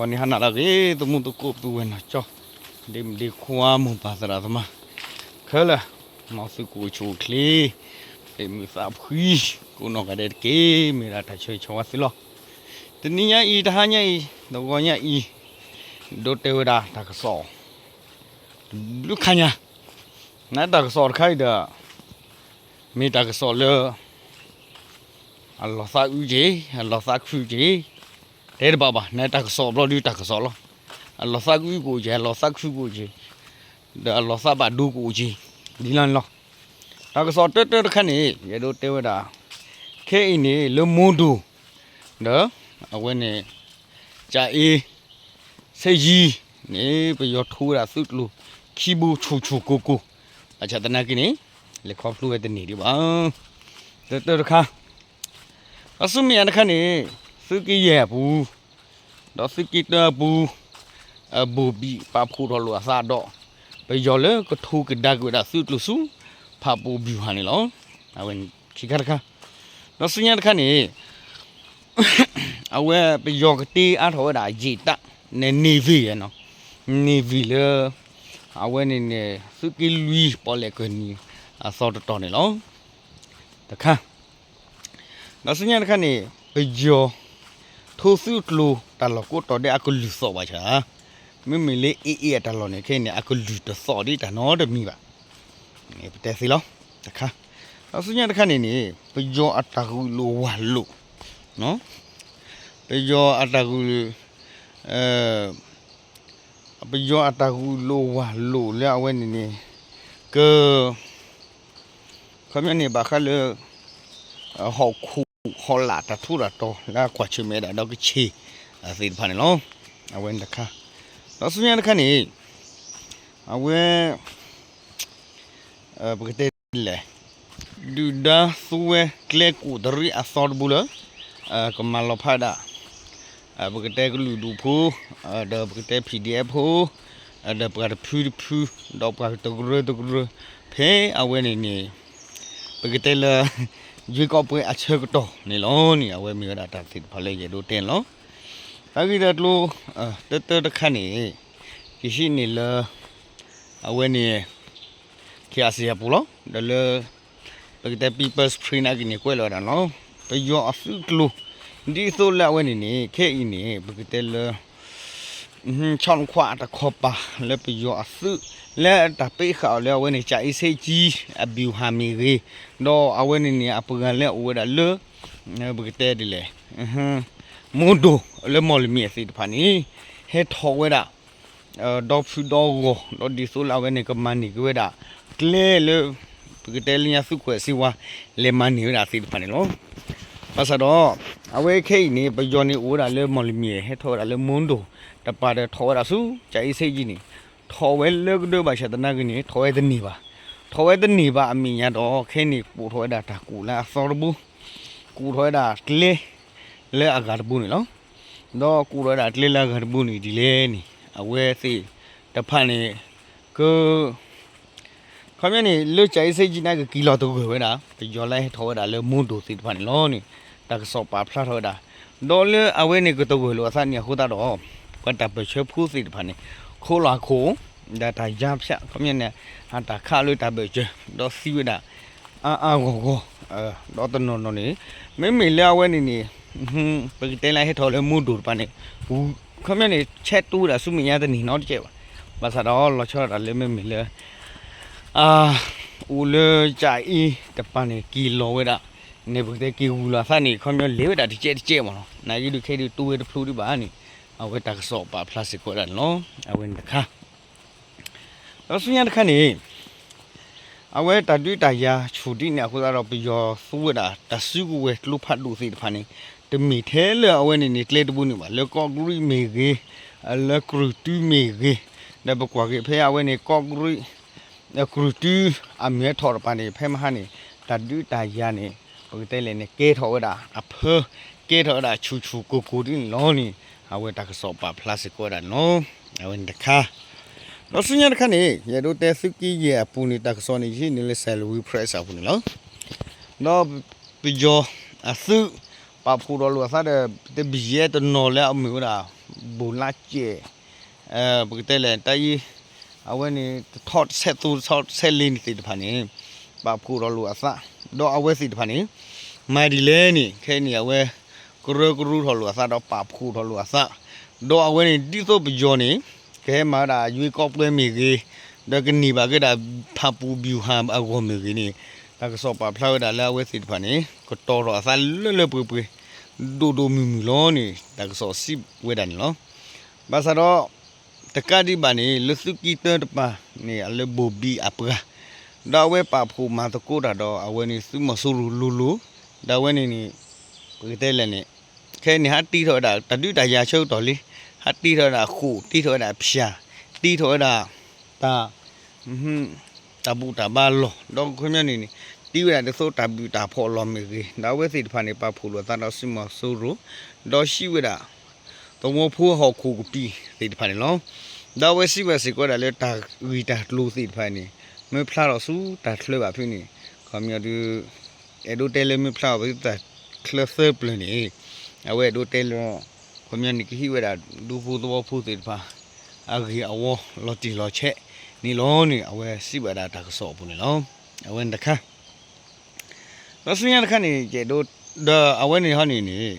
ပှၤန့ၣ်ဟါနၤလၢအဂ့ၤ သမူသကိး ပသူဝဲၢ်နီၢ်ကၠီ ဒ့မုၣ်ဒ့ခွါ မိၢ်ပၢ်သရၣ်သမါ ခဲလၢာ် မ်သုကအိၣ်ဆူၣ်အိၣ်ချ့ သးမုာ်သးဖှံ ကိးနီၢ်ဂၤဒဲးတက့ၢ်. မ့ၢ်ဝဲဒၣ်တၢ်ဆၢဂ့ၤဆၢဝါသုလီၤ. တနံၤညါအံၤ တဟါညါအံၤ တဂီၤညါအံၤ ဒိးတဲဝဲဒၣ်တၢ်ကစီၣ် တဘျုးခါညါ နတၢ်ကစီၣ်တခါအံၤဒီး မ့ၢ်တၢ်ကစီၣ်လၢ အလီၤသးအုးက့ၤ အလီၤသးခုက့ၤ တဲတဘၣ်ဘၣ် နတၢ်ကစီၣ်ဘျီဒုးတၢ်ကစီၣ်လီၤ. အလီၤသးအုးကအိၣ်က့ၤ အလီၤသးခုကအိၣ်က့ၤ ဒီးအလီၤသးဘၣ်ဒိကအိၣ်က့ၤ ဒ်လီၤန့ၣ်လီၤ. တၢ်ကစီၣ်တၢတၢတခါန့ၣ် ယအဲၣ်ဒိးတဲဝဲဒၣ် ခဲအံၤန့ၣ် လၢမိၢ်ဒိၣ် ဒီး အဝဲန့ၣ် ကၠၤအ့ ဆဲးယံၤန့ၣ် ပယီၤထိဝဲဒၣ်သုးကျိၤ ခံဘိဆူၣ်ဆူၣ်ကိၢ်ကိၢ် ဘၣ်ဆၣ်သနာ်က့န့ၣ် လဲၤခီဖျိဝဲတန့ၢ်ဒံးဘၣ်. တၢတၢတခါ ဒီးဆူမဲာ်ညါတခါန့ၣ် သုးက့ယဲၢ်အပူၤ ဒီးသုးက့တၢအပူၤ အဘိၣ်ဘံၣ်ပာ်ဖှိၣ်ထီၣ်လိာ်အသးဒီး ပယီၤလၢကထိကဒါက့ၤဝဲဒၣ်သုးကျိၤဆူ ဖးပိၣ်ဘျူးဟၣ်န့ၣ်လီၤ. အဝဲခံခါတခါ ဒီးဆူညါတခါန့ၣ် အဝဲပယီၤကတ့အါထီၣ်ဝဲဒၣ်အယံာ်တၢ် နဲၣ် Navy နီၤ Navy လၢ အဝဲန့ၣ်န့ၣ် သုးက့လွံၢ်ပီၣ်လဲၣ်ကၢၢ်နံၤအသီတတီၤန့ၣ်လီၤ. တခါ ဒီးဆူညါတခါန့ၣ် ပယီၤ ထိသုးကျိၤတၢ်လီၢ်ကိးတီၤဒဲးအကလုၢ်သီၣ်ဘၣ်ဆၣ် မ့မ့ၢ်လၢ AA အတၢ်လီၢ်န့ၣ် ခဲအံၤန့ၣ် အကလုၢ်တသီၣ်ဒံးတၢ်နီတမံၤဘၣ်. ပတဲသ့လီၤ. တခါ ဒီးဆူညါတခါန့ၣ်န့ၣ် ပယီၤအတၢ်ဂုာ်လိာ်ဝၢ်လိာ် ပယီၤအတၢ်ဂုာ် ပယီၤအတၢ်ဂုာ်လိာ်ဝၢ်လိာ်လၢအဝဲန့ၣ်န့ၣ် က ခီပညီန့ၣ် ဘၣ်ဃးလၢ ဟီၣ်ခိၣ်ဟီၣ်လာ်တၢ်ထူးတၢ်တီၤလၢအကွၢ်ဆၢၣ်မဲာ်ဒၣ်ဒီးကချ့ၣ် သ့ၣ်တဖၣ်န့ၣ်လီၤ. အဝဲန့ၣ်တခါ ဒီးဆူညါတခါန့ၣ် အဝဲ ပကတဲဒ်လဲၣ် ဒုၣ်ဒါသူဝဲကျဲကိၣ်တရံးအသီတဘိလၢ ကမၤလီၤဖးဒၣ် ပကတဲကလုာ်ဒူၣ်ဖိ ဒီးပကတဲ PDF ဖိ ဒီးပှၤတဖုတဖု ဒီးပှၤတကရၢတကရၢ ဖဲအဝဲန့ၣ်န့ၣ် ပကတဲလၢ ယွ့ကီးပွဲအဆၢကတီၢ်န့ၣ်လီၤန့ၣ် အဝဲမ့ၢ်ဝဲဒၣ်တၢ်သ့ၣ်တဖၣ်လၢယအဲၣ်ဒိးတဲန့ၣ်လီၤ. တၢ်ဂ့ၢ်တၢ်ကျိၤ တၢတၢတခါန့ၣ် ယဟံးန့ၢ်လၢ အဝဲန့ၣ် KIC အပူၤလီၤ. ဒီးလၢ ပကတဲ People's Spring နာ်က့န့ၣ် ကွဲးလီၤဝဲဒၣ်န့ၣ်လီၤ. ပယီၤအသုးကျိၤ ဒ်သိးလၢအဝဲန့ၣ်န့ၣ် ခဲအံၤန့ၣ် ပကတဲလၢ ဆီၣ်နခွါတခီပၤ လၢပယီၤအသုး လၢတၢ်ပ့းဃာ်အီၤလၢအဝဲန့ၣ် ကၠၤအ့ဆဲးကၠံ အဘံၣ်ဟၣ်မ့ၢ်ဂ့ၤ, ဒီးအဝဲန့ၣ်န့ၣ် အပှၤလၢအအိၣ်ဝဲဒၣ်လၢ ပကတဲဒ်လဲၣ် မိၢ်ဒိၣ်လၢမီၢ်လမံၤအသ့ၣ်တဖၣ်န့ၣ် ဟဲထီၣ်ဝဲဒၣ် ဒီဖုဒီဂီၢ် ဒီးဒ်သိးလၢအဝဲန့ၣ် ကမၤန့ၢ်က့ၤဝဲဒၣ် ကျဲလၢ ပကတဲလၢညါသုးခွဲးစ့ဝါ လဲၤမၤန့ၢ်ဝဲဒၣ်သ့ၣ်တဖၣ်န့ၣ်လီၤ. ဘၣ်ဆၣ်ဒီး အဝဲခဲအံၤန့ၣ် ပယီၤန့ၣ်အိၣ်ဝဲဒၣ်လၢမီၢ်လမံၤ ဟဲထီၣ်ဝဲဒၣ်လၢမိၢ်ဒိၣ် တပၤဒီးထီၣ်ဝဲဒၣ်ဆူ ကၠၤအ့ဆဲးကၠံန့ၣ် ထီၣ်ဝဲလၢကဒၢဘၣ်ဆၣ်သနာ်က့န့ၣ် ထီၣ်ဝဲတန့ၢ်ဘၣ်. ထီၣ်ဝဲတန့ၢ်ဘၣ်အမဲာ်ညါဒီး ခဲန့ၣ်ကိးထီၣ်ဝဲဒၣ်တၢ်ကူၣ်လၢအသီတဘိ ကူၣ်ထီၣ်ဝဲဒၣ်ကျဲ လၢအဂၤတဘိန့ၣ်လီၤ. ဒီးကူၣ်ထီၣ်ဝဲဒၣ်ကျဲလၢအဂၤတဘိန့ၣ်ဒ်လဲၣ်န့ၣ် အဝဲသ့ၣ်တဖၣ်န့ၣ် က ခီပညီန့ၣ် လၢကၠၤအ့ဆဲးကၠံန့ၣ် ကက့ၤလီၤသဂၢၢ်ဝဲဒၣ် ပယီၤလၢဟဲထီၣ်ဝဲဒၣ်လၢမိၢ်ဒိၣ်သ့ၣ်တဖၣ်န့ၣ်လီၤန့ၣ် တၢ်ကစီၣ်ပာ်ဖျါထီၣ်ဝဲဒၣ်. ဒီးလၢအဝဲန့ၣ်ကသဂၢၢ်လိာ်အသးန့ၣ်အဃိသတးဒီး ပှၤတၢ်ပၢၢ်ဆၢဖိသ့ၣ်တဖၣ်န့ၣ် ခိးလီၤအခိၣ် ဒီးတၢ်ယါဖၠး ခီပညီန့ၣ် အတၢ်ခးလၢတၢ်ဘၢၣ်စၢၤ ဒီးသံဝဲဒၣ် အါအါဂီၢ်ဂီၢ် ဒီးတနီၤနီၤန့ၣ် မ့မ့ၢ်လၢအဝဲန့ၣ်န့ၣ် ပကတဲလၢဟဲထီၣ်လၢမိၢ်ဒိၣ်တဖၣ်န့ၣ် ခီပညီန့ၣ် ဆဲးတူဝဲဒၣ်ဆူမဲာ်ညါတန့ၢ်နီတကဲးဘၣ်. ဘၣ်ဆၣ်ဒီးလီၤဆီဒၣ်တၢ်လၢမ့မ့ၢ်လၢ အ အိၣ်လၢကၠၤအ့တပၤန့ၣ် က့ၤလီၤဝဲဒၣ် န့ၣ်ပကတဲက့ၤဂုာ်လီၤအသးန့ၣ် ခီပညီလဲၤဝဲဒၣ်တကဲးတကဲးမ့ၢ်နီၤ နာ်က့ဒုးခဲဒုးတူဝဲတဖျိဒံးဘၣ်န့ၣ် အဝဲတၢ်ကစီၣ်ပာ်ဖျါစ့ၢ်ကီးဝဲဒၣ်န့ၣ်လီၤ. အဝဲန့ၣ်တခါ ဒီးဆူညါတခါန့ၣ် အဝဲတၢ်ဒုးတၢ်ယၤဆူၣ်ဒ်န့ၣ်အဃိသတးဒီး ပယီၤသူဝဲဒၣ်တၢ်စုကဝဲၤကျိဖးဒိၣ်သ့ၣ်တဖၣ်န့ၣ် တမ့ၢ်ထဲလၢအဝဲန့ၣ်န့ၣ် ကျဲတဘိန့ၣ်ဘၣ် လၢကီၢ်ကရံၣ်မ့ၢ်ဂ့ၤ လၢကရူၢ်တုမ့ၢ်ဂ့ၤ ဒီးပကွၢ်က့ၤဖဲအဝဲန့ၣ် ကီၢ်ကရံၣ် ကရူၢ်တု အမ့ၢ်ဟဲထီၣ်တပၤန့ၣ် ဖဲမဟါန့ၣ် တၢ်ဒုးတၢ်ယၤန့ၣ် ပကတဲလဲၣ်န့ၣ် ကဲထီၣ်ဝဲဒၣ်အဖၢ ကဲထီၣ်ဝဲဒၣ်ဆူၣ်ဆူၣ်ကိၢ်ကိၢ်ဒ်န့ၣ်လီၤန့ၣ် အဝဲတၢ်ကစီၣ်ပာ်ဖျါစ့ၢ်ကီးဝဲဒၣ်န့ၣ်လီၤ. အဝဲန့ၣ်တခါ ဒီးဆူညါတခါန့ၣ် ယအဲၣ်ဒိးတဲသုးက့ယဲၢ်အပူၤန့ၣ် တၢ်ကစီၣ်န့ၣ် ယဟံးန့ၢ်လၢ Salween Press အပူၤန့ၣ်လီၤ. ဒီးပယီၤအသုး ပာ်ဖှိၣ်ဒီးလိာ်အသးဒီး တဘံၣ်ယဲတနီၤလၢအမ့ၢ်ဝဲဒၣ် ဘိးလါစဲး ပကတဲလဲၣ် တၢ်အံၤ အဝဲန့ၣ် တထီၣ်တဆဲးသိတဆဲးလ့န့ၣ်သ့ၣ်တဖၣ်န့ၣ် ပာ်ဖှိၣ်ထီၣ်လိာ်အသး ဒီးအဝဲသ့ၣ်တဖၣ်န့ၣ် မၤဒ်လဲၣ်န့ၣ် ခဲအံၤန့ၣ် အဝဲ ကရၢကရိထီၣ်လိာ်အသး ဒီးပာ်ဖှိၣ်ထီၣ်လိာ်အသး ဒီးအဝဲန့ၣ် ဒ်သိးပယီၤန့ၣ် ကဟဲမၤဝဲဒၣ် ရွေးကောက်ပွဲ မ့ၢ်ဂ့ၤ ဒီးကန့ၢ်ဘၣ်က့ၤဒၣ် ဖၣ်ပူၣ်ဘံၣ်ဟၣ်အဂီၢ်မ့ၢ်ဂ့ၤန့ၣ် တၢ်ကစီၣ်ပာ်ဖျါဝဲဒၣ်လၢအဝဲသ့ၣ်တဖၣ်န့ၣ် ကတီၤထီၣ်အသးလၢလၢပှဲၤပှဲၤ ဒိၣ်ဒိၣ်မုၢ်မုၢ်လီၤန့ၣ် တၢ်ကစီၣ်စံးဝဲဒၣ်န့ၣ်လီၤ. ဘၣ်ဆၣ်ဒီး တကးဒံးဘၣ်န့ၣ် လၢသုးက့တၢတပၤန့ၣ် အလၢဘိၣ်ဘံၣ်အပှၤ ဒီးအဝဲပာ်ဖှိၣ်မၤသကိးတၢ်ဒီး အဝဲန့ၣ်သုးမီၤစိရိၤလိၤလိၤ ဒီးအဝဲန့ၣ်န့ၣ် ပကတဲလဲၣ်န့ၣ် ခဲအံၤန့ၣ် ဟးတ့ထီၣ်ဝဲဒၣ် တၢ်ဒုးတၢ်ယၤဆၢကတီၢ်လံ ဟးတ့ထီၣ်ဝဲဒၣ်ဃိာ် တ့ထီၣ်ဝဲဒၣ်ဖၠၣ် တ့ထီၣ်ဝဲဒၣ် တၢ် တၢ်ဘူၣ်တၢ်ဘါလီၢ် ဒီးခီပညီန့ၣ်န့ၣ် တ့ဝဲဒၣ်ဒ်သိးတၢ်ဘုၣ်တၢ်ဖှီၣ်လီၢ်မ့ၢ်ဂ့ၤ ဒီးအဝဲသ့ၣ်တဖၣ်န့ၣ် ပာ်ဖှိၣ်လိာ်အသးဒီးသုးမီၤစိရိၤ ဒီးဟံးဝဲဒၣ် သဝီဖိဟီၣ်ခိၣ်ကပံာ်သ့ၣ်တဖၣ်န့ၣ်လီၤ. ဒီးအဝဲစံးဝဲစ့ၢ်ကီးဝဲဒၣ်လၢတၢ်ဂ့ၢ်တၢ်ကျိၤသ့ၣ်တဖၣ်န့ၣ် မ့ၢ်ဖျါထီၣ်ဆူတၢ်ချၢဘၣ်ဖဲန့ၣ် ခီပညီဒုး အဲၣ်ဒိးတဲလၢမ့ၢ်ဖျါထီၣ်ဖဲတၢ်ချၢသၢပျၢၤန့ၣ် အဝဲအဲၣ်ဒိးတဲလၢ ခီပညီန့ၣ် ကဟံးဝဲဒၣ်ဒူဖိသဝီဖိသ့ၣ်တဖၣ် အဂ့ၢ်အဝီလီၤတံၢ်လီၤဆဲးန့ၣ်လီၤန့ၣ် အဝဲစံးဝဲဒၣ်တၢ်ကစီၣ်အပူၤန့ၣ်လီၤ. အဝဲန့ၣ်တခါ ဒီးဆူညါတခါန့ၣ် ယအဲၣ်ဒိး ဒီးအဝဲန့ၣ်ဟီန့ၣ်န့ၣ်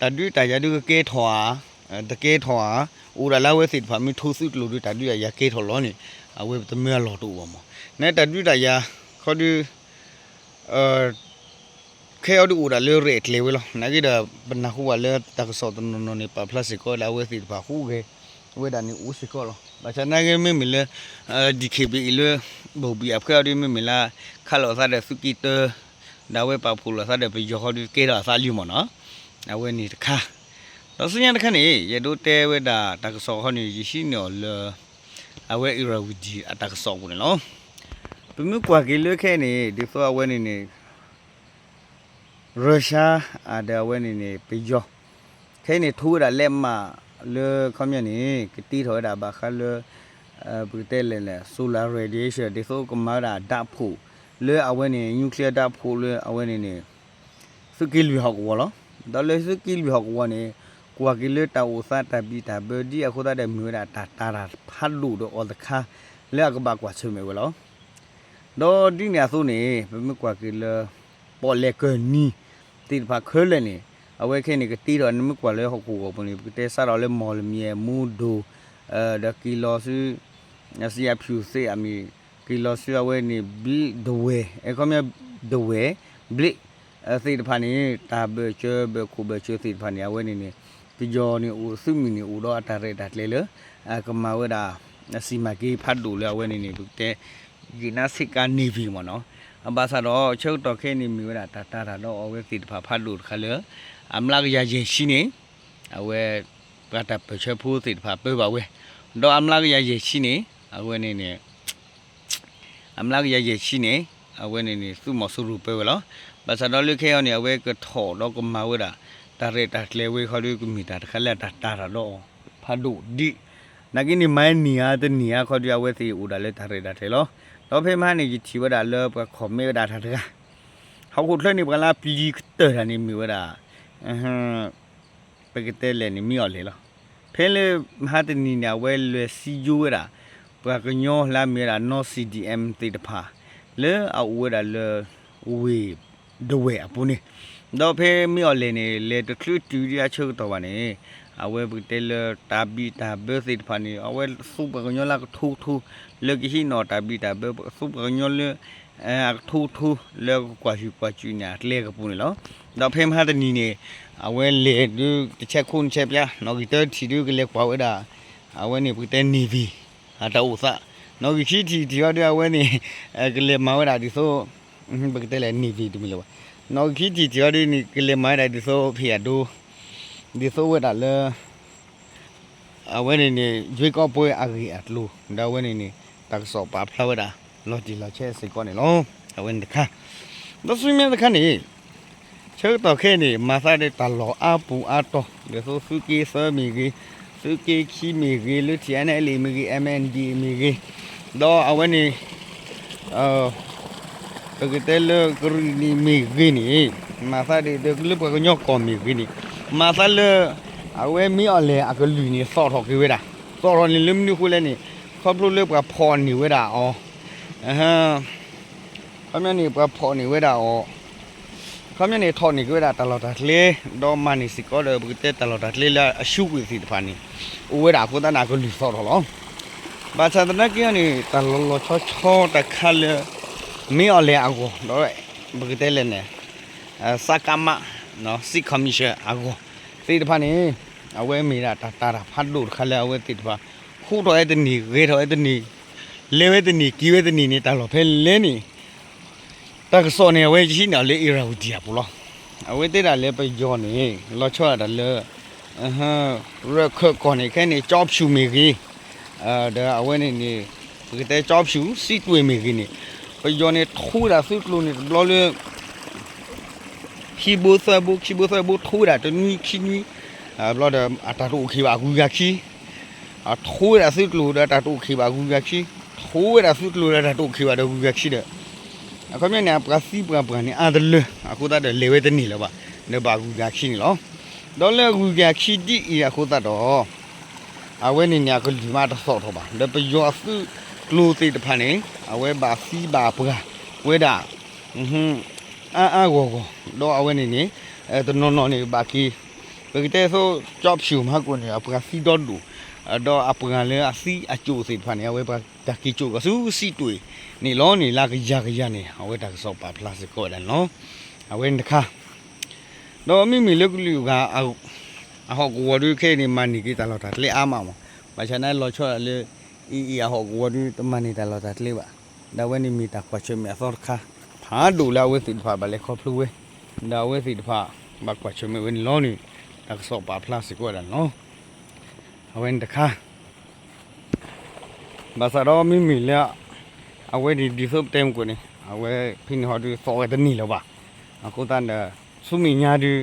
တၢ်ဒုးတၢ်ယၤဒုးကကဲထီၣ်ဧါ တကဲထီၣ်ဧါ အိၣ်ဒၣ်လၢအဝဲသ့ၣ်တဖၣ်မ့ၢ်ထိးသုးကျိၤဒုး တၢ်ဒုးတၢ်ယၤကဲထီၣ်လီၤန့ၣ် အဝဲပတမၢအလီၢ်တအိၣ်ဘၣ်မး နတၢ်ဒုးတၢ်ယၤ ခီဒုး ခဲအံၤဒုးအိၣ်ဒၣ်လၢရဲၣ်ကျဲၤဝဲလီၤ. နာ်က့ဒီး ပနၢ်ဟူဘၣ်လၢတၢ်ကစီၣ်တနီၤနီၤန့ၣ် ပာ်ဖျါစ့ၢ်ကီးဝဲဒၣ်အဝဲသ့ၣ်တဖၣ်ဟူးဂဲၤဝဲဒၣ်န့ၣ်အိၣ်စ့ၢ်ကီးလီၤ. ဘၣ်ဆၣ်နာ်က့မ့မ့ၢ်လၢ DKBA လၢ ဘိၣ်ဘံၣ်အဖှဲအီၤဒုး မ့မ့ၢ်လၢ ခးလိာ်အသးဒီးသုးက့တၢ ဒီးအဝဲပာ်ဖှိၣ်လိာ်အသးဒီးပယီၤဃီဒုး ကဲထီၣ်အသးလံမ့ၢ်နီၤ. အဝဲန့ၣ်တခါ ဒီးဆူညါတခါန့ၣ် ယအဲၣ်ဒိးတဲဝဲဒၣ်တၢ်ကစီၣ်ဃီန့ၣ် ယဟံးန့ၢ်အီၤလၢ အဝဲ Irrawaddy အတၢ်ကစီၣ်အပူၤန့ၣ်လီၤ. ပမ့ၢ်ကွၢ်က့ၤလၢခဲအံၤန့ၣ် ဒ်သိးအဝဲန့ၣ်န့ၣ် Russia ဒီးအဝဲန့ၣ်န့ၣ် ပယီၤ ခဲအံၤန့ၣ် ထိးဝဲဒၣ်လဲးမးလၢခီပညီန့ၣ် ကတ့ထီၣ်ဝဲဒၣ်ဘၣ်ဃးလၢ ပကတဲလဲၣ်န့ၣ် solar radiation ဒ်သိးကမၤဝဲဒၣ်ဓာတ်ဖုန်း လၢအဝဲန့ၣ် nuclearဓာတ်ဖုန်း လၢအဝဲန့ၣ်န့ၣ် သုးက့လွံၢ်ဟီၣ်ကဝီၤလီၤ. ဒီးလၢသုးက့လွံၢ်ဟီၣ်ကဝီၤန့ၣ် ကွၢ်က့ၤလၢတၢ်အိၣ်သးတၢ်ဘံၣ်တၢ်ဘၢဒ်အဃိသတးဒီး မ့ၢ်ဝဲဒၣ်တၢ်တာ်တၢ်ဖးဒိၣ်ဒီးအီၤတခါ လၢအကဘၣ်ကွၢ်ဆၢၣ်မဲာ်ဝဲလီၤ. ဒီးဒ်န့ၣ်အသိးန့ၣ် ပမ့ၢ်ကွၢ်က့ၤလၢ ပီၣ်လဲၣ်ကၢၢ်နံၤ သ့ၣ်တဖၣ်ခဲလၢာ်န့ၣ် အဝဲခဲအံၤန့ၣ် ကတ့ထီၣ် နမ့ၢ်ကွၢ်လၢဟီၣ်ခိၣ်ဂီၤပူၤန့ၣ် ပကတဲစးထီၣ်လၢမီၢ်လမၠဲၣ် မူဒိၣ် ဒီးက့ၤလီၤဆူ စံယၣ်ဖၠူၣ်သ့ၣ်အမ့ၢ် က့ၤလီၤဆူအဝဲန့ၣ် ဘျ့းဒဝဲၢ် အခီပညီ ဒဝဲၢ် ဘျ့း သ့ၣ်တဖၣ်န့ၣ် တၢ်ဘၢၣ်စၢၤဘၢၣ်ခိၣ်ဘၢၣ်စၢၤသ့ၣ်တဖၣ်န့ၣ် အဝဲန့ၣ်န့ၣ် ပယီၤန့ၣ်အိၣ် သုးမုၢ်န့ၣ်အိၣ်ဒီးအတၢ်ရဲၣ်တၢ်ကျဲၤလၢ အကမၤဝဲဒၣ် အစံၣ်မၤက့ၤဖးဒိၣ်လၢအဝဲန့ၣ်န့ၣ် ပကတဲ ယံာ်နါဆ့ကၤ Navy မ့ၢ်နီၤ. ဘၣ်ဆၣ်ဒီးဆၢကတီၢ်ခဲအံၤန့ၣ် မ့ၢ်ဝဲဒၣ်တၢ်တာ်တၢ်ဒီးအဝဲသ့ၣ်တဖၣ်ဖးဒိၣ်တခါလၢ အမျးကယၤယဲၢ်ဆံန့ၣ် အဝဲ ပှၤတၢ်ပၢၢ်ဆၢဖိသ့ၣ်တဖၣ်ပၢဘၣ်ဝဲ ဒီးအမျးကယၤယဲၢ်ဆံန့ၣ် အဝဲန့ၣ်န့ၣ် အမျးကယၤယဲၢ်ဆံန့ၣ် အဝဲန့ၣ်န့ၣ် သုးမီၤစိရိၤပၢဝဲလီၤ. ဘၣ်ဆၣ်ဒီးလၢခဲအံၤန့ၣ် အဝဲကထီၣ်ဒီးကမၤဝဲဒၣ် တၢ်ရဲၣ်တၢ်ကျဲၤဝဲခီဒီး ကမ့ၢ်တၢ်တခါလၢအတၢ်တာ်တၢ်ဒီးအီၤဖးဒိၣ်ဒံး နာ်က့န့ၣ် မၤနံၤဧါတနံၤဧါခီဒီး အဝဲသ့ၣ်အိၣ်ဒၣ်လၢတၢ်ရဲၣ်တၢ်ကျဲၤလီၤ. ဒီးဖဲမဟါန့ၣ် ယထံၣ်ဝဲဒၣ်လၢပှၤ comment ဝဲဒၣ်တၢ်တဂၤ ဟီၣ်ခိၣ်ချၢန့ၣ် ပှၤလၢအပျံၤကတၢၢ်တၢ်န့ၣ်မ့ၢ်ဝဲဒၣ် ပကတဲလဲၣ်န့ၣ် မ့ၢ်အီၤလဲၣ်လီၤ. ဖဲလၢမဟါတနံၤန့ၣ် အဝဲလဲၤစံယိဝဲဒၣ် ပှၤကညီလၢအမ့ၢ်ဝဲဒၣ် နီၢ် CDM သ့ၣ်တဖၣ် လၢအအိၣ်ဝဲဒၣ်လၢ ဝ့ၢ်ဒဝဲၢ်အပူၤန့ၣ် ဒီးဖဲမ့ၢ်အီၤလဲၣ်န့ၣ် လဲၤတချုးတုၤဒံးအဆၢကတီၢ်ဘၣ်န့ၣ် အဝဲပကတဲလၢတၢ်ဘံၣ်တၢ်ဘၢသ့ၣ်တဖၣ်န့ၣ် အဝဲသူပှၤကညီလၢအကထိကထိ လၢကဟံးန့ၢ်တၢ်ဘံၣ်တၢ်ဘၢ သူပှၤကညီလၢ အကထိကထိ လၢကကွၢ်ဟုၣ်ကွၢ်စူၣ်န့ၣ် အကျဲကပူၤန့ၣ်လီၤ. ဒီးဖဲမဟါတနံၤန့ၣ် အဝဲလဲၤဒုးတဆဲးခိၣ်နဆဲးပျး နီၣ်ဂံၢ်တၢထံၣ်ဒုးကလဲၤကွၢ်ဝဲဒၣ် အဝဲန့ၣ်ပကတဲ Navy အတၢ်အိၣ်သး နီၣ်ဂံၢ်ခံထံၣ်ထံၣ်အီၤဒုး အဝဲန့ၣ် ကလဲၤမၤဝဲဒၣ်ဒ်သိး ပကတဲလဲၣ် Navy တမ့ၢ်လၢၤဘၣ် နီၣ်ဂံၢ်ခံထံၣ်ထံၣ်အီၤဒုးန့ၣ် ကလဲၤမၤဝဲဒၣ်ဒ်သိးဖံးအဒိ ဒ်သိးဝဲဒၣ်လၢ အဝဲန့ၣ်န့ၣ် ရွေးကောက်ပွဲ အဂ့ၢ်အကျိၤ ဒီးအဝဲန့ၣ်န့ၣ် တၢ်ကစီၣ်ပာ်ဖျါဝဲဒၣ် လီၤတံၢ်လီၤဆဲးစ့ၢ်ကီးန့ၣ်လီၤ. အဝဲန့ၣ်တခါ ဒီးဆူမဲာ်တခါန့ၣ် ဆၢကတီၢ်ခဲအံၤန့ၣ် မၤသးဒီးတၢ်လီၢ်အါပူၤအါတီၤ ဒ်သိးသုးက့သၢမ့ၢ်ဂ့ၤ, သုးက့ခံမ့ၢ်ဂ့ၤ, လၢ ထံၣ်အဲၣ်အဲၣ်လ်အ့ မ့ၢ်ဂ့ၤ, အမ်ၣ်အၣ်အၣ်ဒီအ့ မ့ၢ်ဂ့ၤ, ဒီးအဝဲန့ၣ် ပကတဲလၢကရံၣ်နံၣ်မ့ၢ်ဂ့ၤန့ၣ်, မၤသးဒ်သိးလၢပှၤကညီကီၢ်မ့ၢ်ဂ့ၤန့ၣ်, မၤသးလၢ အဝဲမ့ၢ်အီၤလဲၣ်အကလုၢ်န့ၣ် သီၣ်ထီၣ်က့ၤဝဲဒၣ်, သီၣ်ထီၣ်န့ၣ်လၢမနုၤအဃိလဲၣ်န့ၣ်, ခီဖျိလၢပှၤဖီၣ်န့ၢ်ဝဲဒၣ်အီၤ, ခီပညီန့ၣ် ပှၤဖီၣ်န့ၢ်ဝဲဒၣ်အီၤ, ခီပညီန့ၣ် ထီၣ်န့ၢ်က့ၤဝဲဒၣ်တၢ်လီၢ်တၢ်ကျဲ, ဒီးမၤန့ၢ်စ့ၢ်ကီးဒီး ပကတဲတၢ်လီၢ်တၢ်ကျဲလၢအဆူးကွံာ်သ့ၣ်တဖၣ်န့ၣ်, အိၣ်ဝဲဒၣ်အဃိသတးန့ၣ် အကလုၢ်သီၣ်ထီၣ်လီၤ. ဘၣ်ဆၣ်သနာ်က့န့ၣ် တၢ်လီၤလီၤဆီဆီတခါလၢ မ့ၢ်အီၤလဲၣ်အဂီၢ်, ဒီးပကတဲလဲၣ်န့ၣ် စကမ State Commission အဂီၢ် သ့ၣ်တဖၣ်န့ၣ်, အဝဲမ့ၢ်ဒၣ်တၢ်တာ်တၢ်ဖးဒိၣ်တခါလၢအဝဲသ့ၣ်တဖၣ် ဟူးထီၣ်ဝဲတန့ၢ် ဂဲၤထီၣ်ဝဲတန့ၢ်, လဲၤဝဲတန့ၢ် က့ၤဝဲတန့ၢ်န့ၣ် တၢ်လီၢ်ဖဲလဲၣ်န့ၣ်, တၢ်ကစီၣ်န့ၣ် အဝဲယဟံးန့ၢ်အီၤလၢ Irrawaddy အပူၤလီၤ. အဝဲတဲဒၣ်လၢပယီၤန့ၣ် လီၤဆီဒၣ်တၢ်လၢ ရၢၢ်ခၢၣ်ကီၢ်န့ၣ် ခဲအံၤန့ၣ် ကၠီဖၠူၣ်မ့ၢ်ဂ့ၤ, ဒီးအဝဲန့ၣ်န့ၣ် ပကတဲကၠီဖၠူၣ် စံးတွ့ၢ်မ့ၢ်ဂ့ၤန့ၣ်, ပယီၤန့ၣ် ထိဝဲဒၣ်သုးကျိၤန့ၣ် တဘျီလၢ ခံဘိသၢဘိ ခံဘိသၢဘိ ထိဝဲဒၣ်တနွံခံနွံ, ဘျီဒီး အတၢ်တအိၣ်ခံးဘၣ်အဂုၤဂၤခံ, ထိဝဲဒၣ်သုးကျိၤဒီးတၢ်တအိၣ်ခံးဘၣ်အဂုၤဂၤခံ, ထိဝဲဒၣ်သုးကျိၤဒီးတၢ်တအိၣ်ခံးဘၣ်ဒီးဂုၤဂၤခံဒီး, အခီပညီန့ၣ် အပှၤသံပှၤပှၢ်န့ၣ် အါတလၢ အဃိသတးဒီးလဲၤဝဲတန့ၢ်လၢၤဘၣ်, ဒီးဘၣ်ဂုၤဂၤခံန့ၣ်လီၤ. ဒီးလၢအဂုၤဂၤခံဒ်အံၤအဃိသတးဒီး အဝဲန့ၣ်န့ၣ် အကလုၢ်မးတသီၣ်ထီၣ်ဘၣ်. ဒီးပယီၤအသုးကျိၤသ့ၣ်တဖၣ်န့ၣ် အဝဲဘၣ်သံဘၣ်ပှၢ်ဝဲဒၣ် အါအါဂီၢ်ဂီၢ်, ဒီးအဝဲန့ၣ်န့ၣ် တနီၤနီၤန့ၣ်ဘၣ်က့ၤ, ပကတဲသိး ကၠီဖၠူၣ်မးကိၣ်န့ၣ် အပှၤသံဒီဒိၣ်, ဒီးအပှၤလၢအသံအကၠိၣ်သ့ၣ်တဖၣ်န့ၣ် အဝဲပှၤတၢ်က့ၤကၠိၣ်ကီးဆူစံးတွ့ၢ်န့ၣ်လီၤန့ၣ် လၢကယၤကယၤန့ၣ် အဝဲတၢ်ကစီၣ်ပာ်ဖျါစ့ၢ်ကီးဝဲဒၣ်န့ၣ်လီၤ. အဝဲန့ၣ်တခါ ဒီးမ့မ့ၢ်လၢကလုာ်ဂၤ အဟီၣ်ကဝီၤဒုးခဲအံၤန့ၣ် မၤန့ၢ်က့ၤတၢ်လီၢ်တၢ်ကျဲအါမးမး, ဘၣ်ဆၣ်န့ၣ်လီၤဆီဒၣ်လၢ အံၤအံၤ အဟီၣ်ကဝီၤဒုး တမၤန့ၢ်တၢ်လီၢ်တၢ်ကျဲဘၣ်, ဒီးအဝဲန့ၣ်မ့ၢ်တၢ်ကွၢ်ဆၢၣ်မဲာ်အသီတခါ ဖးဒိၣ်လၢအဝဲသ့ၣ်တဖၣ်ဘၣ်လဲၤခီဖျိဝဲ, ဒီးအဝဲသ့ၣ်တဖၣ် ဘၣ်ကွၢ်ဆၢၣ်မဲာ်ဝဲန့ၣ်လီၤန့ၣ် တၢ်ကစီၣ်ပာ်ဖျါစ့ၢ်ကီးဝဲဒၣ်န့ၣ်လီၤ. အဝဲန့ၣ်တခါ ဘၣ်ဆၣ်ဒီးမ့မ့ၢ်လၢ အဝဲန့ၣ်ဒ်သိးပတဲမုၢ်ကိၣ်န့ၣ် အဝဲဖဲန့ၣ်ဟီဒုးသီၣ်ဝဲတန့ၢ်လၢၤဘၣ်. အဃိသတးဒီး ဆူမဲာ်ညါဒုး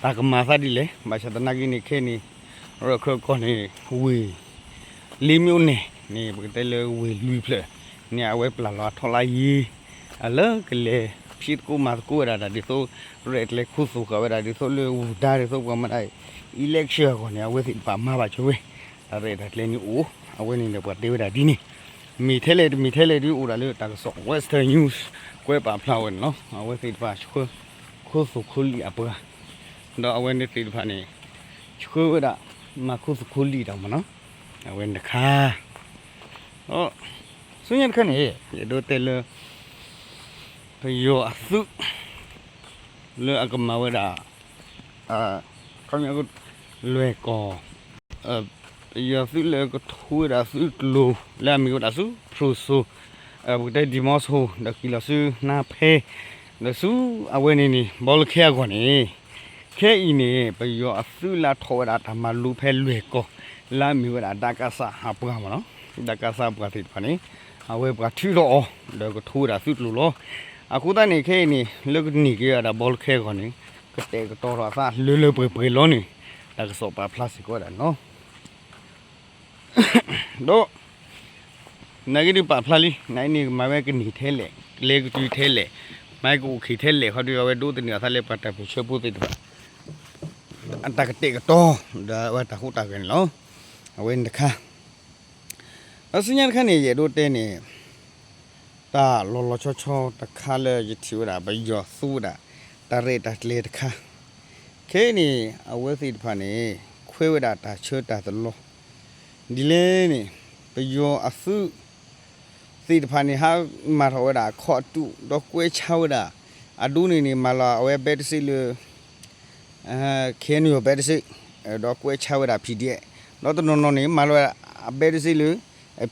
တၢ်ကမၤသးဒ်လဲၣ်. ဘၣ်ဆၣ်သနာ်က့န့ၣ် ခဲအံၤန့ၣ် ရၢၢ်ခၢၣ်ကီၢ်န့ၣ် ဝ့ၢ် လ့ၤမၠိန့ၣ်န့ၣ် ပကတဲလၢဝ့ၢ်လွံၢ်ဖျၢၣ်န့ၣ် အဝဲပျၢ်လီၤအထီလါယ့ အလၢကလဲၤဖံးသကိးမၤသကိးဝဲဒၣ်တၢ်ဒ်သိး ရဲၣ်ကျဲၤခူသူၣ်ဃာ်ဝဲဒၣ်ဒ်သိးလၢဝူၤဒါဒ်သိးပှၤမၤဒၣ် election အဂီၢ်န့ၣ် အဝဲသ့ၣ်တဖၣ်မၤဘၣ်ဆိဝဲ တၢ်ရဲၣ်တၢ်ကျဲၤန့ၣ်အိၣ် အဝဲန့ၣ်ဒီးပှၤတဲဝဲဒၣ်ဒ်န့ၣ် မ့ၢ်ထဲလဲၣ်တမ့ၢ်ထဲလဲၣ်ဒ်အိၣ်ဒၣ်လၢတၢ်ကစီၣ် Western News ကွဲးပာ်ဖျါဝဲန့ၣ်လီၤ. အဝဲသ့ၣ်တဖၣ်ဆှၢ ခိသူၣ်ခိလံၢ်အပှၤ ဒီးအဝဲန့ၣ်သ့ၣ်တဖၣ်န့ၣ် ဆှၢဝဲဒၣ် မၤခိသူၣ်ခိလံၢ်တၢ်မးနီၤ အဝဲန့ၣ်တခါ ဒီး ဆူညါတခါန့ၣ် ယအဲၣ်ဒိးတဲလၢ ပယီၤအသုး လၢအကမၤဝဲဒၣ် ခီပညီ လွဲၢ်ကီၢ် ပယီၤသုးလၢကထိဝဲဒၣ်သုးကျိၤ လၢအမ့ၢ်ဝဲဒၣ်ဆူဖရူစိၤ ပကတဲဒံၣ်မီဆိ ဒီးက့ၤလီၤဆူနါဖဲ ဒီးဆူအဝဲန့ၣ်န့ၣ် ဘီလၢခဲအဂီၢ်န့ၣ် ခဲအံၤန့ၣ် ပယီၤအသုးလၢအထီၣ်ဝဲဒၣ်တၢ်မၤလိဖဲလွဲၢ်ကီၢ် လၢအမ့ၢ်ဝဲဒၣ် ဒကစ အပှၤမးနီၤ ဒကစ အပှၤသ့ၣ်တဖၣ်န့ၣ် အဝဲပှၤထုးထီၣ်အီၤ ဒီးကထိဝဲဒၣ်သုးကျိၤလီၤ. အဃိသတးန့ၣ် ခဲအံၤန့ၣ် လၢကန့ၢ်က့ၤဝဲဒၣ်ဘီလၢခဲအဂီၢ်န့ၣ် ကတဲာ်ကတီၤထီၣ်အသးလၢလၢပှဲၤပှဲၤလီၤန့ၣ် တၢ်ကစီၣ်ပာ်ဖျါစ့ၢ်ကီးဝဲဒၣ်န့ၣ်လီၤ. ဒီး နာ်က့ဒုးပာ်ဖျါလံ နာ်က့န့ၣ် မၤဝဲကန့ၢ်ထဲလဲၣ် ကျဲကတုၤထဲလဲၣ် မၤကအိၣ်ခံးထဲလဲၣ် ခီဒုးအဝဲဒိးသန့ၤအသးလၢပှၤတၢ်ပၢၢ်ဆၢဖိသ့ၣ်တဖၣ် အတၢ်ကတဲာ်ကတီၤ ဒီးအဝဲတၢ်ဟူးတၢ်ဂဲၤန့ၣ်လီၤ. အဝဲန့ၣ်တခါ ဒီးဆူညါတခါန့ၣ် ယအဲၣ်ဒိးတဲန့ၣ် တၢ်လီၤလီၤဆီဆီတခါလၢယထံၣ်ဝဲဒၣ် ပယီၤသူဝဲဒၣ် တၢ်ရဲၣ်တၢ်ကျဲၤတခါ ခဲအံၤန့ၣ် အဝဲသ့ၣ်တဖၣ်န့ၣ် ခွဲးဝဲဒၣ်တၢ်ဆၢတၢ်သလီၤ ဒ်လဲၣ်န့ၣ် ပယီၤအသုး သ့ၣ်တဖၣ်န့ၣ် ဟးမၤထီၣ်ဝဲဒၣ်အခီၣ်အတူာ် ဒီးကွဲးဆါဝဲဒၣ် အဒိန့ၣ်န့ၣ် မၤလီၤအဝဲဘဲတစ့လၢ ခဲအံၤန့ၣ် ဘဲတစ့ ဒီးကွဲးဆါဝဲဒၣ် PDF ဒီးတနီၤနီၤန့ၣ် မၤလီၤဝဲဒၣ်အဘဲတစ့လၢ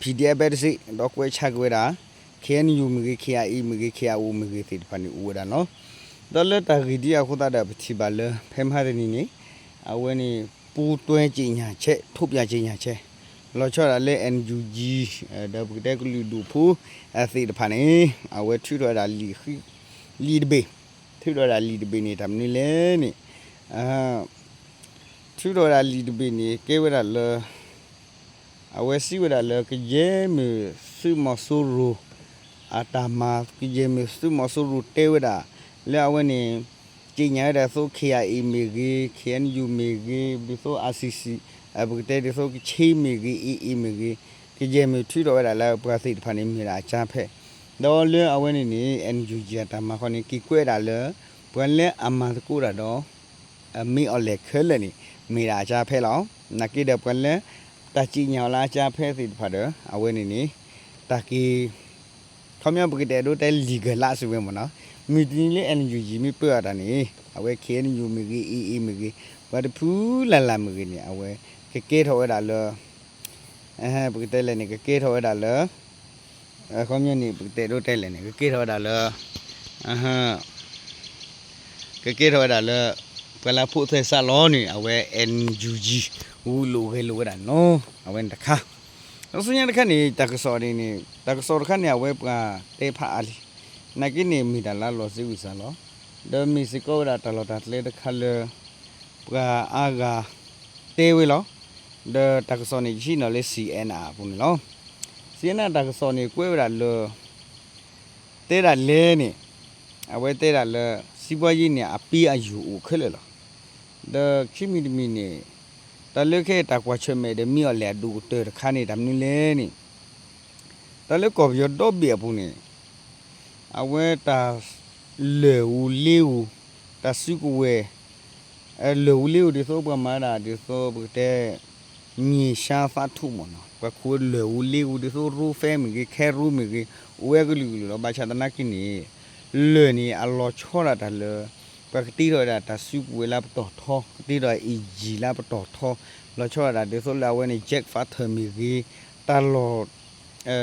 PDF ဘဲတစ့ ဒီးကွဲးဆါက့ၤဝဲဒၣ် ခဲအံၤန့ၣ် မ့ၢ်ဂ့ၤ ခဲအံၤ မ့ၢ်ဂ့ၤ ခဲအံၤ အိၣ်မ့ၢ်ဂ့ၤသ့ၣ်တဖၣ်န့ၣ် အိၣ်ဝဲဒၣ်န့ၣ်လီၤ. ဒီးလၢတၢ်ဂ့ၢ်ဒ်အဃိသတးဒီး ပထံၣ်ဘၣ်လၢ ဖဲမဟါတနံၤန့ၣ် အဝဲန့ၣ် ပူးတွဲကြေညာချက် ထုတ်ပြန်ကြေညာချက် လီၤဆီဒၣ်တၢ်လၢ NUG ဒီးပကတဲကလုာ်ဒူၣ်ဖိ သ့ၣ်တဖၣ်န့ၣ် အဝဲထုးထီၣ်ဝဲဒၣ်လံာ် လံာ်တဘ့ၣ် ထုးထီၣ်ဝဲဒၣ်လံာ်တဘ့ၣ်န့ၣ် တၢ်မနုၤလဲၣ်န့ၣ် ထုးထီၣ်ဝဲဒၣ်လံာ်တဘ့ၣ်န့ၣ် ကဲဝဲဒၣ်လၢ အဝဲစံးဝဲဒၣ်လၢ ကယဲၢ်မုၢ်သုးမီၤစိရိၤ အတၢ်မၤ ကယဲၢ်မုၢ်သုးမီၤစိရိၤတဲဝဲဒၣ် လၢအဝဲန့ၣ် က့ညါဝဲဒၣ်သိး ခ့ၣ်အါအ့ၣ် မ့ၢ်ဂ့ၤ, ခ့ၣ်အဲၣ်ယူၣ် မ့ၢ်ဂ့ၤ, ဒ်သိး အၣ်စံၣ်စံၣ်, ပကတဲဒ်သိးကဆ့မ့ၢ်ဂ့ၤ, အ့ၣ်အ့ၣ် မ့ၢ်ဂ့ၤ, ကယဲၢ်မ့ၢ်ထုးထီၣ်ဝဲဒၣ်လၢပှၤသ့ၣ်တဖၣ်န့ၣ် မ့ၢ်ဝဲဒၣ်အကၠါဖဲ, ဒီးလၢအဝဲန့ၣ်န့ၣ် NUG အတၢ်မၤဃီန့ၣ် က့ၤကွဲးဒၣ်လၢ ပှၤလၢအမၤသကိးတၢ်ဒီး မ့ၢ်အီၤလဲၣ်ခဲလၢာ်န့ၣ် မ့ၢ်ဒၣ်အကၠါဖဲလီၤ. နာ်က့ဒီးပှၤလၢ တၢ်က့ညါအီၤလၢအကၠါဖဲသ့ၣ်တဖၣ်ဒီး အဝဲန့ၣ်န့ၣ် တၢ်က့ၤ ခီပညီပကတဲဒိတဲလံာ်ကလးစံးဝဲမ့ၢ်နီၤ, မုၢ်တနံၤလၢ NUG မ့ၢ်ပၢအီၤတၢ်န့ၣ် အဝဲ ခ့ၣ်အဲၣ်ယူၣ် မ့ၢ်ဂ့ၤ, အ့ၣ်အ့ၣ် မ့ၢ်ဂ့ၤ, ပှၤတဖုလၢ်လၢ်မ့ၢ်ဂ့ၤန့ၣ် အဝဲ ကကဲထီၣ်ဝဲဒၣ်လၢ ပကတဲလဲၣ်န့ၣ် ကကဲထီၣ်ဝဲဒၣ်လၢ ခီပညီန့ၣ် ပကတဲဒိတဲလဲၣ်န့ၣ် ကကဲထီၣ်ဝဲဒၣ်လၢ ကကဲထီၣ်ဝဲဒၣ်လၢ ပှၤလၢအဖိးသဲစးလီၤန့ၣ် အဝဲ NUG ဂုာ်လိာ်ဂဲၤလိာ်ဝဲဒၣ်နီၤ အဝဲန့ၣ်တခါ, ဒီးဆူညါတခါန့ၣ် တၢ်ကစီၣ်န့ၣ်န့ၣ် တၢ်ကစီၣ်တခါန့ၣ် အဝဲပှၤတဲဖးအါလံ, နာ်က့န့ၣ် မ့ၢ်တၢ်လၢအလီၤစ့ဝံၤစါလီၤ, ဒီးမ့ၢ်စ့ၢ်ကီးဝဲဒၣ်တၢ်လီၢ်တၢ်ကျဲတခါလၢ ပှၤအါဂၤတဲဝဲလီၤ, ဒီးတၢ်ကစီၣ်န့ၣ် ယဟံးန့ၢ်လၢ C N N အပူၤန့ၣ်လီၤ. C N N တၢ်ကစီၣ်န့ၣ် ကွဲးဝဲဒၣ်လၢ တဲဒၣ်လဲၣ်န့ၣ် အဝဲတဲဒၣ်လၢ စံးပှၤယံၤန့ၣ် အပ့အယိာ်အိၣ်ခဲလၢာ်လီၤ. ဒီးခံမံၤတမံၤန့ၣ် တၢ်လၢခဲအံၤတၢ်ကွၢ်ဆၢၣ်မဲာ်ဒီးမ့ၢ်အီၤလဲၣ်အဒိၣ်ကတၢၢ်တခါန့ၣ် တၢ်မနုၤလဲၣ်န့ၣ် တၢ်လၢကီၢ်ပယီၤဒီဘ့ၣ်အပူၤန့ၣ် အဝဲတၢ် လၢၢ်ဧိၤလ့ဧိၤ တၢ်စုကဝဲၤ လၢၢ်ဧိၤလ့ဧိၤဒ်သိးပှၤမၤဒၣ်ဒ်သိးပကတဲ မြေရှားသတ္တု မ့ၢ်နီၤ, ပှၤခိးလၢၢ်ဧိၤလ့ဧိၤဒ်သိး ရိဖဲမ့ၢ်ဂ့ၤ ခဲရိမ့ၢ်ဂ့ၤ အိၣ်ဝဲကလုာ်ကလုာ်လီၤ. ဘၣ်ဆၣ်သနာ်က့န့ၣ် လၢၢ်န့ၣ် အလီၤဆီဒၣ်တၢ်လၢ ပှၤကတ့ထီၣ်ဝဲဒၣ်တၢ်စုကဝဲၤလၢပတီၢ်ထီ ကတ့ထီၣ်အ့ၣ်ယံၣ်လၢပတီၢ်ထီ လီၤဆီဒၣ်တၢ်ဒ်သိးလၢအဝဲန့ၣ် jet fighter မ့ၢ်ဂ့ၤ တၢ်လီၢ်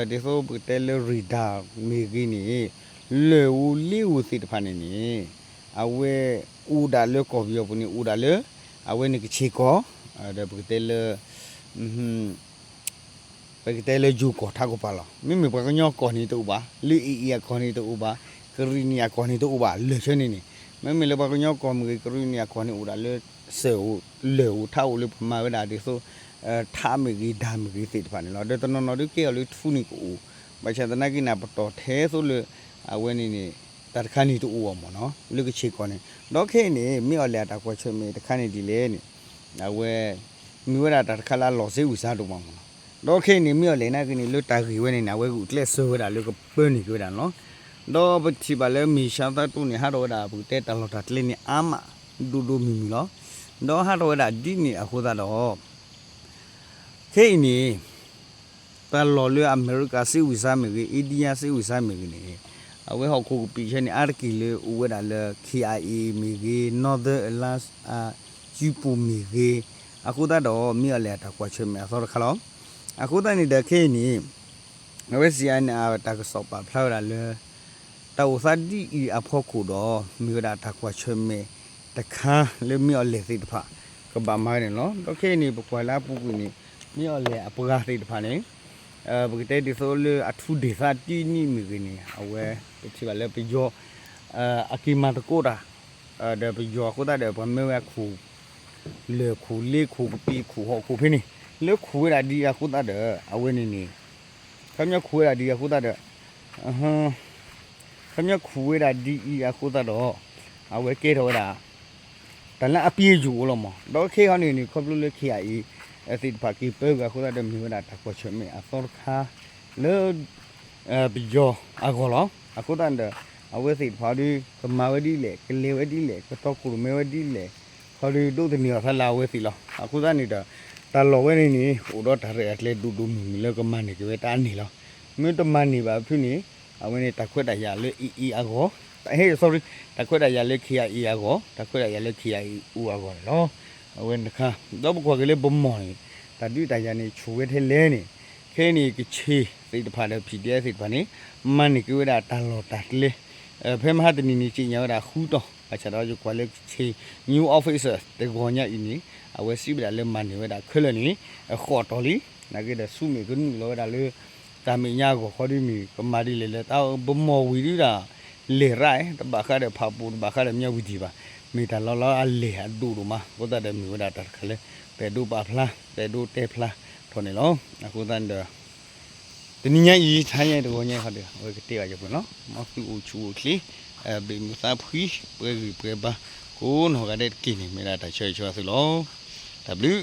ဒ်သိးပကတဲလၢ radar မ့ၢ်ဂ့ၤန့ၣ် လၢၢ်ဧိၤလ့ဧိၤသ့ၣ်တဖၣ်န့ၣ်န့ၣ် အဝဲအိၣ်ဒၣ်လၢကီၢ်ပယီၤပူၤန့ၣ် အိၣ်ဒၣ်လၢ အဝဲန့ၣ်ကဆ့ၣ်ကီၢ် ဒီးပကတဲလၢ ပကတဲလၢယိၤကီၢ်ထးကပၤလီၤ. မ့မ့ၢ်ပှၤကညီကီၢ်န့ၣ်တအိၣ်ဘၣ်, လၢအ့ၣ်အ့ၣ်အကီၢ်န့ၣ်တအိၣ်ဘၣ်, ကရံၣ်နံၣ်အကီၢ်န့ၣ်တအိၣ်ဘၣ်, လၢၢ်ဆၢန့ၣ်န့ၣ် မ့မ့ၢ်လၢပှၤကညီကီၢ်မ့ၢ်ဂ့ၤ ကရံၣ်နံၣ်အကီၢ်န့ၣ်အိၣ်ဒၣ်လၢ စၢၢ်ဧိၤ လၢၢ်ဧိၤထးဧိၤလၢပှၤမၤဝဲဒၣ်ဒ်သိး ထးမ့ၢ်ဂ့ၤ ဒါမ့ၢ်ဂ့ၤသ့ၣ်တဖၣ်န့ၣ်လီၤ. ဒီးတနီၤနီၤဒုးကဲအီၤလၢထူန့ၣ်ကအိၣ်, ဘၣ်ဆၣ်သနာ်က့န့ၣ် ပတီၢ်ထဲသိးလၢ အဝဲန့ၣ်န့ၣ် တၢ်တခါန့ၣ်တအိၣ်အီၤမ့ၢ်နီၤ လၢကဆ့ၣ်ကီၢ်န့ၣ်. ဒီးခဲအံၤန့ၣ် မ့ၢ်အီၤလဲၣ်အတၢ်ကွၢ်ဆၢၣ်မဲာ်တခါန့ၣ်ဒ်လဲၣ်န့ၣ် အဝဲ မ့ၢ်ဝဲဒၣ်တၢ်တခါလၢအလီၤစ့ဝံၤစါဒိၣ်မးမ့ၢ်နီၤ. ဒီးခဲအံၤန့ၣ် မ့ၢ်အီၤလဲၣ်နာ်က့န့ၣ် လၢတၢ်ဂ့ၢ်ဝဲန့ၣ်န့ၣ် အဝဲဂုာ်ကျဲးစၢးဝဲဒၣ်လၢကပၢနုာ်က့ၤဝဲဒၣ်န့ၣ်လီၤ. ဒီးပထံၣ်ဘၣ်လၢ မြေရှားသတ္တု န့ၣ် ဟးထီၣ်ဝဲဒၣ် ပကတဲတၢ်လီၢ်တၢ်ကျဲန့ၣ် အါမး ဒိၣ်ဒိၣ်မုၢ်မုၢ်လီၤ. ဒီးဟးထီၣ်ဝဲဒၣ်ဒ်န့ၣ်အဃိသတးဒီး ခဲအံၤန့ၣ် တၢ်လီၢ်လၢအမဲရကၤစ့ဝံၤစါမ့ၢ်ဂ့ၤ India စ့ဝံၤစါမ့ၢ်ဂ့ၤန့ၣ် အဝဲဟီၣ်ခိၣ်ကပံာ်ဆၢန့ၣ် အါတက့ၢ်လၢအိၣ်ဝဲဒၣ်လၢ K I A မ့ၢ်ဂ့ၤ Northern Alliance အစုပူၤမ့ၢ်ဂ့ၤ အဃိသတးဒီး မ့ၢ်အီၤလဲၣ်အတၢ်ကွၢ်ဆၢၣ်မဲာ်အသီတခါလီၤ. အဃိသတးန့ၣ်ဒီးခဲအံၤန့ၣ် အဝဲ C I A န့ၣ် အတၢ်ကစီၣ်ပာ်ဖျါဝဲဒၣ်လၢ တၢ်အိၣ်သးဒ်အံၤအဖီခိၣ်ဒီး မ့ၢ်ဝဲဒၣ်တၢ်ကွၢ်ဆၢၣ်မဲာ်တခါလၢမ့ၢ်အီၤလဲၣ်သ့ၣ်တဖၣ် ကဘၣ်မၤဝဲန့ၣ်လီၤ. ဒီးခဲအံၤန့ၣ် ပကွၢ်လၢအပူၤကွံာ်န့ၣ် မ့ၢ်အီၤလဲၣ်အပှၤသ့ၣ်တဖၣ်န့ၣ် ပကတဲဒ်သိးလၢအထူဒ့ၣ်သးတနံၣ်မ့ၢ်ဂ့ၤန့ၣ် အဝဲ ပထံၣ်ဘၣ်လၢပယီၤ အက့ၤမၤသကိးတၢ် ဒီးပယီၤအဃိသတးဒီး ပှၤမၢဝဲအခိၣ် လၢၢ်ခိၣ်လ့ခိၣ်ကပံာ်ခိၣ်ဟီၣ်ခိၣ်ဖဲန့ၣ် လၢခိၣ်ဝဲဒၣ်ဒ်အဃိသတးဒီး အဝဲန့ၣ်န့ၣ် ခီပညီခိၣ်ဝဲဒၣ်ဒ်အဃိသတးဒီး ခီပညီခိၣ်ဝဲဒၣ်ဒ်အံၤအဃိသတးဒီး အဝဲကဲထီၣ်ဝဲဒၣ် တၢ်လၢအပ့အယိာ်အိၣ်လီၤမး. ဒီးခဲအံၤန့ၣ်န့ၣ် ခီဖျိလၢ K I A သ့ၣ်တဖၣ်က့ၤပၢဂ့ၤအဃိသတးဒီး မ့ၢ်ဝဲဒၣ်တၢ်ကွၢ်ဆၢၣ်မဲာ်အသီတခါလၢ ပယီၤအဂီၢ်လီၤ. အဃိသတးဒီး အဝဲသ့ၣ်တဖၣ်ဒီး ကမၤဝဲဒ်လဲၣ် ကလဲၤဝဲဒ်လဲၣ် ကတီခိၣ်ရိၣ်မဲဝဲဒ်လဲၣ် ခီဒီးဒိးသန့ၤအီၤသးလၢအဝဲသ့ၣ်လီၤ. အဃိသတးန့ၣ်ဒီး တၢ်လီၢ်ဝဲန့ၣ်န့ၣ် အိၣ်ဒီးတၢ်ရဲၣ်တၢ်ကျဲၤဒိၣ်ဒိၣ်မုၢ်မုၢ်လၢကမၤန့ၢ်က့ၤဝဲတၢ်န့ၣ်လီၤ. မ့ၢ်တမၤန့ၢ်ဘၣ်ဖုန့ၣ် အဝဲန့ၣ်တၢ်ခွဲးတၢ်ယာ်လၢ A A အဂီၢ် ဟဲ sorry တၢ်ခွဲးတၢ်ယာ်လၢ K I A အဂီၢ် တၢ်ခွဲးတၢ်ယာ်လၢ K I A အဂီၢ်န့ၣ်လီၤ. အဝဲန့ၣ်တခါ ဒီးပကွၢ်က့ၤလၢပမီၢ်န့ၣ် တၢ်ဒုးတၢ်ယၤန့ၣ် ဆူၣ်ဝဲထဲလဲၣ်န့ၣ် ခဲအံၤန့ၣ် ကချ့ၣ်သ့ၣ်တဖၣ်ဒီး P D F သ့ၣ်တဖၣ်န့ၣ် မၤန့ၢ်က့ၤဝဲဒၣ်တၢ်လီၢ်တၢ်ကျဲ ဖဲမဟါတနံၤန့ၣ် က့ညါဝဲဒၣ်ဃုတီၢ် ဘၣ်ဆၣ်ဒီးယကွၢ်လၢကချ့ၣ် new officer တဂီၤညါအံၤန့ၣ် အဝဲစံးဝဲဒၣ်လၢမၤန့ၢ်ဝဲဒၣ်ခဲလၢာ်န့ၣ် အဃိးတီၢ်လံ. နာ်က့ဒီးဆူမဲာ်ကနုာ်လီၤဝဲဒၣ်လၢ တၢ်မဲာ်ညါအဂီၢ်ခီဒ်မ့ၢ် ကမၤဒ်လဲၣ်လၢတၢ်ပမီၢ်ဝံၤဒုဒၣ် လဲၤရၣ် တဘၣ်ဃးဒီးဖးပူၤ တဘၣ်ဃးဒီးမၠါဝံၤဒံးဘၣ်. မ့ၢ်တၢ်လီၤလီၤအလဲၢ်အဒိၣ်ဒိၣ်မး အဃိသတးဒီးမ့ၢ်ဝဲဒၣ်တၢ်တခါလၢ ပအဲၣ်ဒိးပာ်ဖျါ ပအဲၣ်ဒိးတဲဖျါထီၣ်န့ၣ်လီၤ. အဃိသတးဒီး တနံၤညါအံၤ ထါညါတဂီၤညါခီဒီး အဝဲကတဲဘၣ်ယပှဲၤလီၤ. မ်သုအိၣ်ဆူၣ်အိၣ်ချ့ ဘၣ်မုာ်သးဖှံ ပှဲၤဂံၢ်ပှဲၤဘါ ကိးနီၢ်ဂၤဒဲးတက့ၢ်န့ၣ် မ့ၢ်ဒၣ်တၢ်ဆၢဂ့ၤဆၢဝါသုလီၤ. တၢ်ဘျုး